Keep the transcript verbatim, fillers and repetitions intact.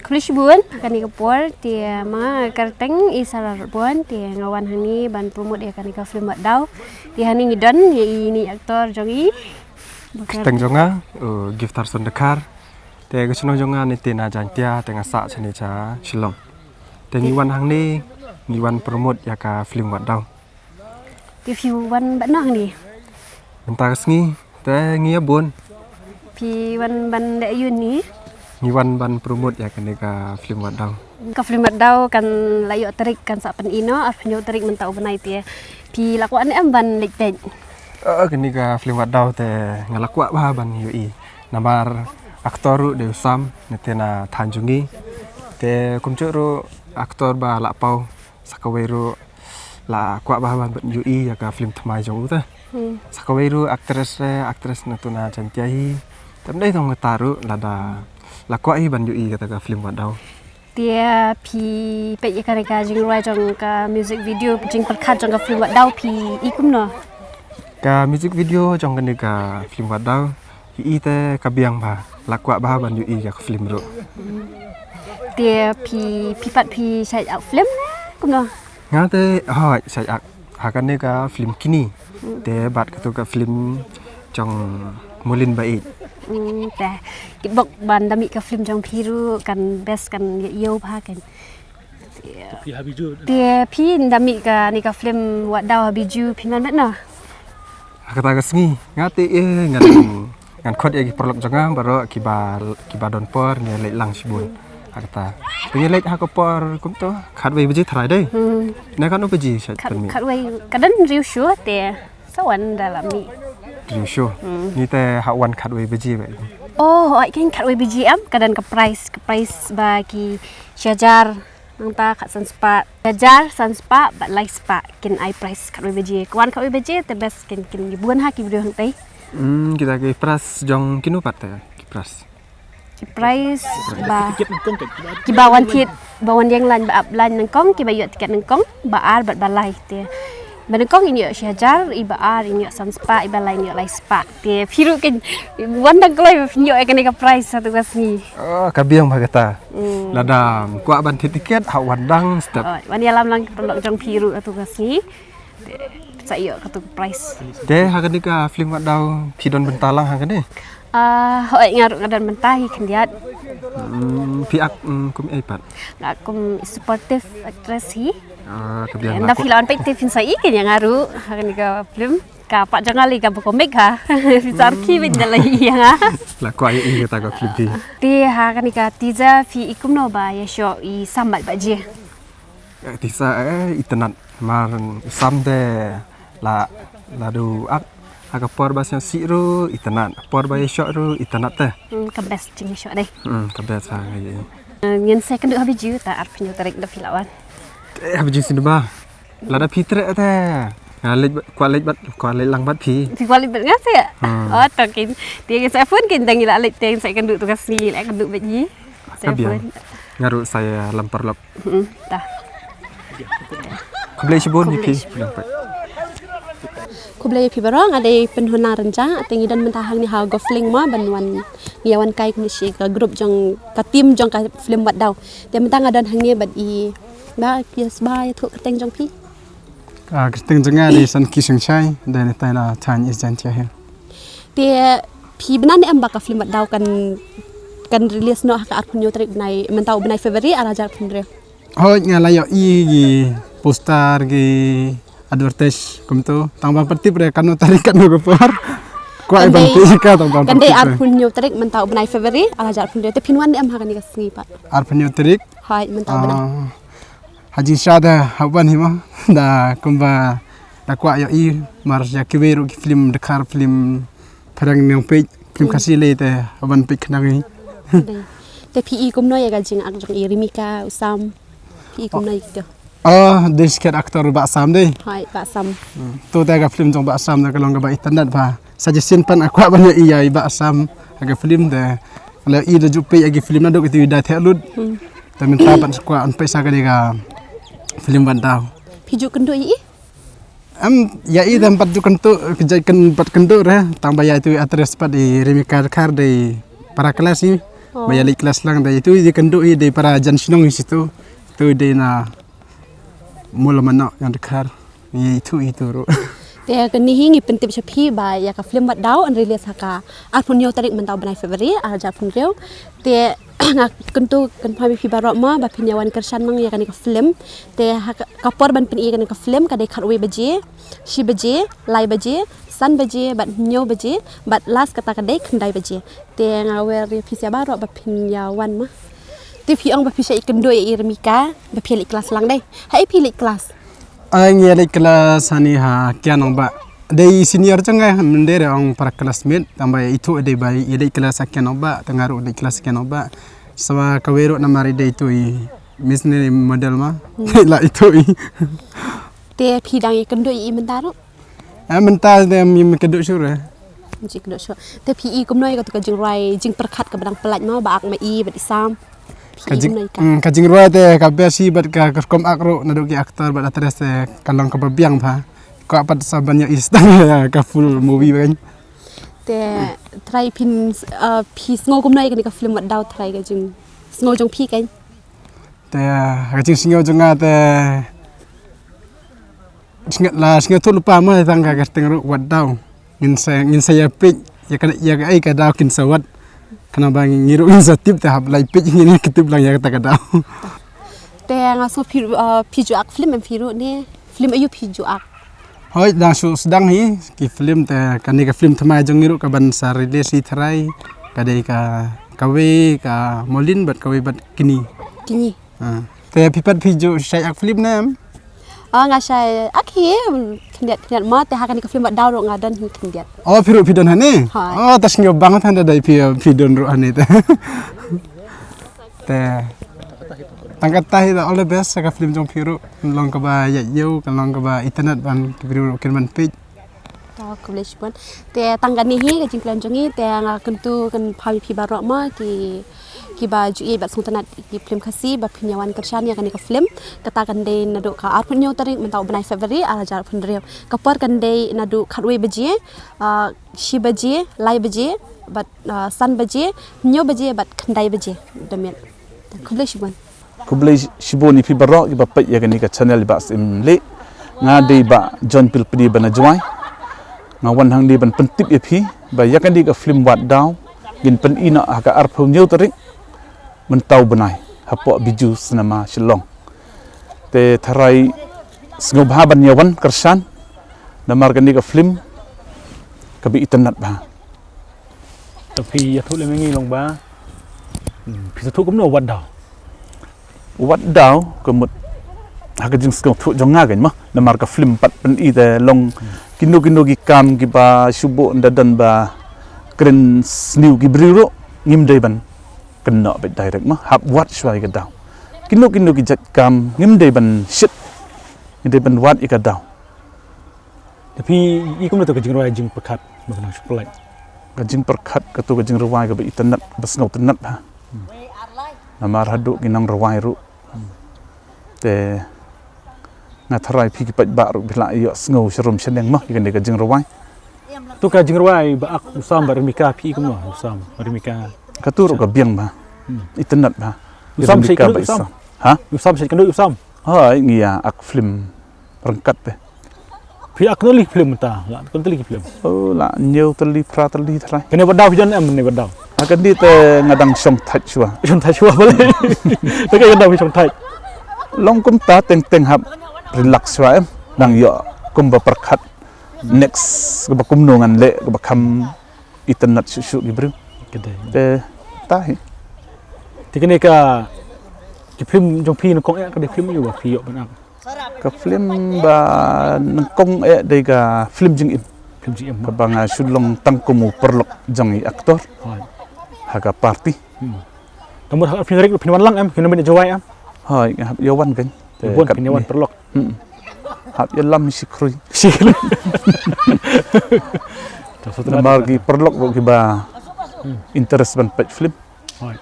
Khublei shibun, kane ka por, te ma nga kyrteng i Sarah Bun, te nga wan hangne ban promote ïa kane ka film Watdaw. Te hangne ngi don ïa i ni actor jong i. Kyrteng jong nga, uh, Giftarson Dkhar. Te ka shnong jong nga ne te na Jaintia, te nga sah shane sha Shillong. Te ngi wan hangne, ngi wan promote ïa ka film Watdaw. Te phi wan bad no hangne? Mynta ka sngi, te ngi ïa bun. Phi wan ban leh aïu hangne? Ngi wan ban promote ïa kane ka film Watdaw. Ka film Watdaw kan la ïoh tarik kan sa pyni noh, arphew tarik mynta u bnai te. Phi la kwah ne em ban leit peit? Oh, kane ka film Watdaw te nga la kwah bha ban ïohi. Namar actor ruh dei u Sam, ne te na thaiñ jong ngi. Te kumjuh ruh actor ba la paw sa kawei ruh la kwah bha ban ïohi ïa ka film thymmai jong u te. Hmm. Sa kawei ruh actress re, actress na tu na Jaintia hi. Te ym dei tang kata ruh lada la kwah hi ban ïohi kata ka film Watdaw. Te phi peit ïa kane ka jingrwai jong ka music video, jingpyrkhat jong ka film Watdaw phi i kumno? Ka music video jong kane ka film Watdaw, i te ka biang bha, la kwah bha ban ïohi ïa ka film ruh. Te phi, phi pat phi shait act film kumno? Nga te hooid shait act ha kane ka film Kini. Te bad katu ka film jong Mulin Ba Ïeit. Hmm, te kitbok ban da mih ka film jong phi ruh kan best kan ïa ïew bha kan. Te phi da mih kane ka film Watdaw ha Bijou phi man bad no? Ha kata ka sngi nga te eh ngan ngan khot ïa ki paralok jong nga baroh kiba kiba don por ngi leit lang shibun. Ha kata. Te ngi leit ha ka por kumto khatwei baje tharai dei. Hmm. Na katno baje shait pynmih? Khatwei ka don hynriew show te sa wan da la mih. Hynriew show. Hmm. Ngi te ha wan khatwei baje ba. Oh, ai kan khatwei baje em ka don ka prize, ka prize ba ki shi hajar. Nangta khatsan spah, hajar, san spah bad lai spah kin ai prize khatwei baje. Ka wan khatwei baje te best kin kin bun ha ki briew hangtei. Hmm, kita ki prize jong kino pat te ki prize? Ki prize ba kiba wan thied, ba wan ïeng line, ba ap line nyngkong, kiba ïoh tiket nyngkong, ba ar bad ba lai te. Ba nyngkong in ïoh shi hajar, iba ar in ïoh san spah, iba lai in ïoh lai spah. Te phi ruh kin wan dang kloi ba phin ïoh ïa kane ka prize ha tu ka sngi. Oh, ka biang bha kata. Hmm. Lada kwah ban thied tiket ha wan dang step. Oh, wan ïalam lang ki paralok jong phi ruh ha tu ka sngi. Te sa ïoh katu ka prize. Te ha kane ka film Watdaw phi don bynta lang ha kane? Ah, hooid nga ruh nga don bynta hi khyndiat. Hmm, phi act, hmm, kum ei pat? Nga kum supportive actress hi. Ah, ka biang. Ynda phi la wan peit te phin sa i kein ïa nga ruh ha kane ka film. Ka pat jong nga lei kaba komik ha. Phi sa rkhie beit da la i ïa nga. La kwah ïa i kata ka film phi. Te ha kane ka teaser phi i kumno ba ïa shoh i Sam bad ba Jia? Eh, teaser eh itynnad. Mar Sam te la la du ak ha ka por ba sngewsih ruh itynnad. Por ba ïa shoh ruh itynnad te. Hmm, ka best jingïa shoh dei. Hmm, ka best ha ngi. Eh, ngin sa ïakynduh ha Bijou ta arphew tarik da phi la wan. Eh, ha Bijou cinema. Lada phi treh te. Nga leit bad, kwah leit bad, kwah leit lang bad phi. Phi kwah leit bad nga se? Hmm. Oh, to kin. Te ngin sa phone kin dang ila leit te ngin sa ïakynduh tu ka sngi ila ïakynduh bad ngi. Sa phone. Nga ruh sa ïalam paralok. Hmm, ta. Khublei shibun ïa phi. Khublei shibun. Khublei ïa phi baroh, nga dei Pynhun Nang Rynjah, te ngi don mynta hangne ha Golf Link mo ban wan, ngi ïa wan kai kumne shi ka group jong ka team jong ka film Watdaw. Te mynta nga don hangne bad i Bah Pias, Bah, ïathuh kyrteng jong phi. Ah, kyrteng jong nga dei Sanki Singshai, dei na tai na thaiñ East Jaintia Hills. Te phi bna ne em ba ka film Watdaw kan, kan release noh ha ka arphew hynñiew tarik bnai, mynta u bnai February ar hajar arphew hynriew. Hooid, nga la ïohi ki poster, ki advertise kumto. Tang ba pat tip re katno tarik katno ka por. Kwah ban tip ka tang ba pat tip re. Kan dei arphew hynñiew tarik mynta u bnai February ar hajar arphew hynriew. Te phin wan ne em ha kane ka sngi pat? Arphew hynñiew tarik. Hooid, mynta u bnai. Ah, ha jingshisha da hap wan hi mo. Da kumba da kwah ïohi mar ïa kiwei ruh ki film dkhar, film phareng nongpeit, film Khasi lei te hap ban peit khnang hi. Dei. Te phi i kumno ïa ka jingak jong i Rimika, u Sam? Phi i kumno ïa kito? Oh, dei skhet actor Bah Sam dei. Hooid, Bah Sam. Hmm. To te ka film jong Bah Sam da ka long kaba itynnad bha. Suggestion pat nga kwah ban ïohi ïa i Bah Sam ha ka film te. Nga la ïohi da ju peit ïa ki film naduh kito i Dai Theh Lut. Hmm. Te mynta pat nga kwah ban peit sa kane ka film Watdaw. Phi ju kynduh ïa i? Em, ïa i te em pat ju kynduh, kjai kyn pat kynduh re, tang ba ïa itu i actress pat i Rimika Dkhar dei para klas i. Ba ïa leit klas lang dei tu, ïa kynduh hi dei para jan shnong hi situ. Tu dei na Mawlamanoh Ïangdkhar. Ïa itu itu ruh. Te kane hi ngi pyntip sha phi ba ïa ka film Wat Daw yn release ha ka arphew hynñiew tarik mynta u bnai February ar hajar arphew hynriew. Te nga kyntu kynpham ïa phi baroh mo ba phin ïa wan kyrshan mo ïa kane ka film. Te ha ka, ka por ban pyni ïa kane ka film ka dei khatwei baje, shi baje, lai baje, san baje, bad hynñiew baje, bad last kata ka dei khyndai baje. Te nga wer ïa phi sa baroh ba phin ïa wan mo. Te phi ong ba phi sa ïa kynduh ïa i Remika ba phi leit klas lang dei. Ha i phi leit klas? Ai ngi leit klas hani ha Kian Nongbah. Dei senior jong nga mynta dei ong para classmate tang ba itu dei ba i leit klas ha Kian Nongbah, tang nga ruh leit klas Kian Nongbah. Sama kawei ruh namar i dei tu i missionary model ma. La itu i. Te phi dang ïa kynduh ïa i mynta ruh? Ah, mynta te mi me kynduh shuh re. Ji kynduh shuh. Te phi i kumno ïa katu ka jingrwai jingpyrkhat kaba dang pyllait mo ba ak ma i bad i Sam. Ka jing, hmm, ka jingrwai te ka best hi bad ka, ka rukom ak ruh naduh ki actor bad actress te ka long kaba biang bha. Ka pat sa ban ïa i stang ïa ka full movie bha kan. Te trai phin, uh, phi sngew kumno ïa kane ka film Wat Daw trai ka jingsngew jong phi kan. Te ka jingsngew jong nga te Sngew la sngewthuh lypa mo tang ka kyrteng ruh Wat Daw. Ngin sa, ngin sa ïa peit ïa ka, ïa kaei ka daw kin sa wad. Kane ba ngi ruh ngin sa tip te hap lai peit ngin ïa tip lang ïa kata ka daw. Te nga sngew phi, uh, phi ju ak film em phi ruh ne film aïu phi ju ak? Hoi dang shu sdang hi ki film te kane ka film thymmai jong ngi ruh ka ban sa release hi tharai ka dei ka kawei ka Molin bad kawei bad kini. Kini. Ah. Te phi pat phi ju shai ak film ne em? Ah, nga shai ak hi, khyndiat khyndiat mo te ha kane ka film Wat Daw ruh nga don hi khyndiat. Oh, phi ruh phi don hane? Hoi. Oh, ta sngewbang than da dei phi, phi don ruh hane te. Te tang kata hi da all the best ha ka film jong phi ruh. Long kaba ïa ïew, ka long kaba itynnad ban ki briew ruh kin ban peit. To, khublei shibun. Te tang kane hi ka jingkren jong ngi, te nga kyntu kynpham ïa phi baroh mo ki, kiba ju ïeit bad sngewtynnat ki film Khasi ba phin ïa wan kyrshan ïa kane ka film. Kata kan dei naduh ka arphew hynñiew tarik mynta u bnai February ar hajar arphew hynriew. Ka por kan dei naduh khatwei baje, ah, shi baje, lai baje, bad, ah, san baje, hynñiew baje bad khyndai baje. Da miet. Te khublei shibun. Khublei shibun ïa phi baroh kiba peit ïa kane ka channel Bah Syiem Lieh. Nga dei Bah John Pilpdi ba na Jowai. Nga wan hangne ban pyntip ïa phi ba ïa kane ka film Wat Daw ngin pyni noh ha ka arphew hynñiew tarik mynta u bnai hapoh Bijou Cinema Shillong. Te tharai sngewbha ban ïa wan kyrshan namar kane ka film kaba itynnad bha. Te phi ïathuh lem ïa ngi long ba, hmm, phi sa thuh kumno Wat Daw? Wat Daw ka mut ha ka jingsngewthuh jong nga kein mo namar ka film pat pyni te long kino kino ki kam kiba shu buh ynda don ba kren sniew ki briew ruh ngim dei ban kynnoh beit direct mo, hap wad shuwa ïa ka daw. Kino kino ki jait kam ngim dei ban shit, ngim dei ban wad ïa ka daw. Te phi i kumno to ka jingrwai jingpyrkhat ba kynnoh shu pynlait? Ka jingpyrkhat katu ka jingrwai kaba itynnad ba sngewtynnad ha. Namar haduh ki nongrwai ruh. Te nga tharai phi ki paidbah ruh phi la ïohsngew sharum shaneng mo ïa kane ka jingrwai. To ka jingrwai ba ak u Sam bad Remika phi i kumno u Sam bad Remika? Katu ruh ka biang bha. Hmm. Itynnad bha. U Sam shait kynduh u Sam? Ha? U Sam shait kynduh u Sam? Hoi ngi ïa ak film ryngkat te. Phi ak kano tylli film mynta? La kano tylli film? Oh, la hynñiew tylli phra tylli tharai. Kane Wat Daw phi don em kane Wat Daw? Ha kane te nga dang shong thait shuwa. Shong thait shuwa bale. Te ka Wat Daw phi shong thait. Long kumta teng teng hap relax shuwa em. Dang ïoh kumba pyrkhat. Next kaba kumno ngan leh kaba kham itynnad shuh shuh ki briew. Ka dei. Te ta hi. Te kane ka ki film jong phi nyngkong eh ka dei film aïu ba phi ïoh ban ak? Ka film ba nyngkong eh dei ka film Jingim. Film Jingim. Kaba nga shu long tang kum u paralok jong i actor. Hoi. Ha ka party. Hmm. Te mut ha phin rik phin wan lang em, phin wan ban ïa Jowai em? Hoi, nga hap ïa wan kein. Te wan kat phin ïa wan ni. Paralok. Hmm. Hap ïalam shi khrui. Shi khrui. Namar ki paralok ruh kiba interest ban peit film. Hoi.